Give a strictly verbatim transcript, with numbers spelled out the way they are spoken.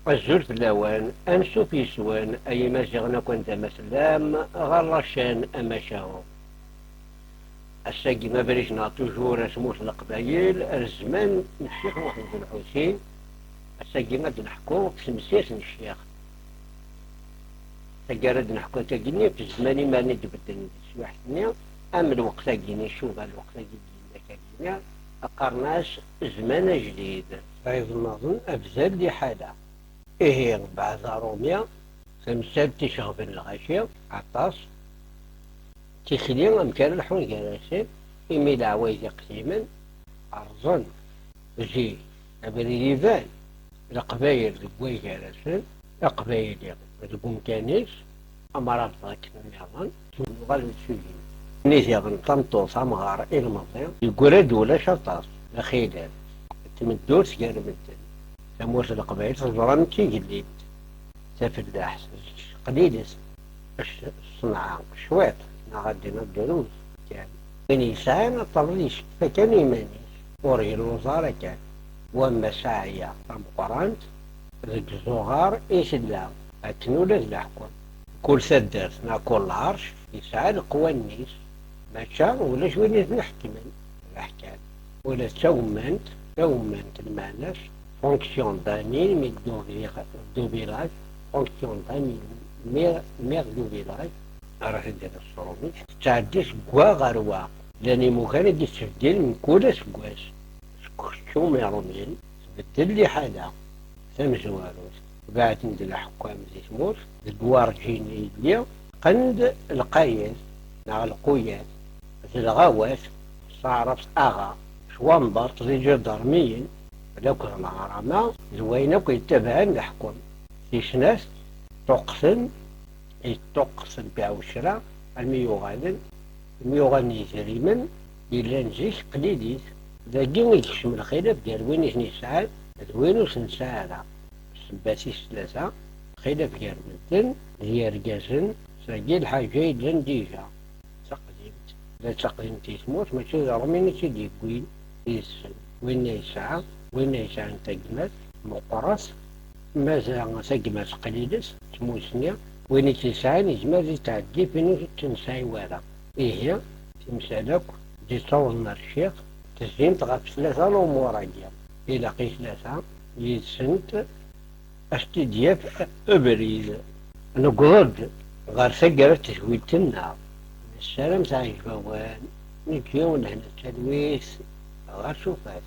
Azul fell-awen, ansuf yes-wen, ay Imaziɣen akk anda ma tellam, ɣer la chaîne Amacahu. Ass-agi abrid-nneɣ toujours ar tmurt n Leqbayel, ar zzman n Ccix Muḥend Lḥusin. Ass-agi ad d-neḥku ɣef temsirt n Ccix. Taggara ad d-neḥku tagi-nni ɣef zzman iman i d-bedden di teswiḥt-nni, am lweqt-agi-nni, icuba lweqt-agi d-yenna tagi-nni, qqaren-as zzman ajdid. Sɛiḍ nnaḍen abdal liḥala. Ihi, mbeɛd Rumi, tamsalt iceɣben lɣaci, aṭas, tikli amek ara lḥun gar-asen, imi leɛwayed iqdimen rẓen zik, abrid iban, Leqbayel deg way gar-asen, Aqbayli deg umkan-is, amrabeḍ akken nniḍen, nuɣal d sujin. Nnidiɣen tameṭṭut, amɣar, ilmeẓi, yeggura-d ulac aṭas, d axilal. Tmeddurt gar medden. Tamurt n Leqbayel teẓram d tigellilt, tafellaḥt, qlilet, ṣ-, ṣṣenɛa, cwiṭ, neɣ ad d-iniḍ drus kan. Win yesɛan aṭṭabel yecfa kan i yiman-is, ur yelluẓ ara kan. Wamma sɛaya tameqqrant, deg ẓuɣar i tella, akken ula d leḥkem. Kul taddart neɣ kul lɛerc yesɛa leqwanen-is, maca ulac win i ten-iḥekmen, d aḥkam. Ula d tawemmant, tawemmant lmeɛna-s fonction d'un île, mais du vi-, du village, fonction d'un île, maire, maire du village, ara t-id-iniɣ s tṛumit, tettɛeddi seg wa ɣer wa. Llan imukan i d-yettbeddilen mkul aseggas. Seg ukeččum Iṛumyen, tbeddel liḥala tamezwarut. Beɛden-d leḥkam di tmurt, deg werǧin yelli, qqen-d lqayed neɣ lquyat d lɣawat, s taɛrabt aɣa, s wamḍerṭ d iǧadarmiyen, d akked leɣrama d wayen akk yettabaɛen leḥkem. Tis snat, ṭṭuqqten, yeṭṭuqqet lbiɛ ucra, almi yuɣalen, almi yuɣalen yidrimen yellan zik qlilit. Dagi i yekcem lxilaf gar win i ten-yesɛan d win ur t-nesɛi ara. Ssebba tis tlata, lxilaf gar medden d yergazen, sagi lḥaǧa yellan dija. D taqdimt, la d taqdimt i tmurt, mačči d Ṛumin i tt-id-yewwin yid-sen. Winna yesɛa, winna yesɛan tagmat meqqret, mazal tagmat qlilet, d tmusni, win i tt-yesɛan yezmer ad tɛeddi f win ur tt-nesɛi wara. Ihi, timsal akk d-ittawḍen ar ccix, tezzint ɣef tlata lumuṛ-agi. Ilaq i tlata yid-sent ad s-t-id-yaf ubrid. Newweḍ-d ɣer taggara n tedwilt-nneɣ. Nessaram teɛjeb-awen, neǧǧ-awen lehna d talwit ɣer tufat.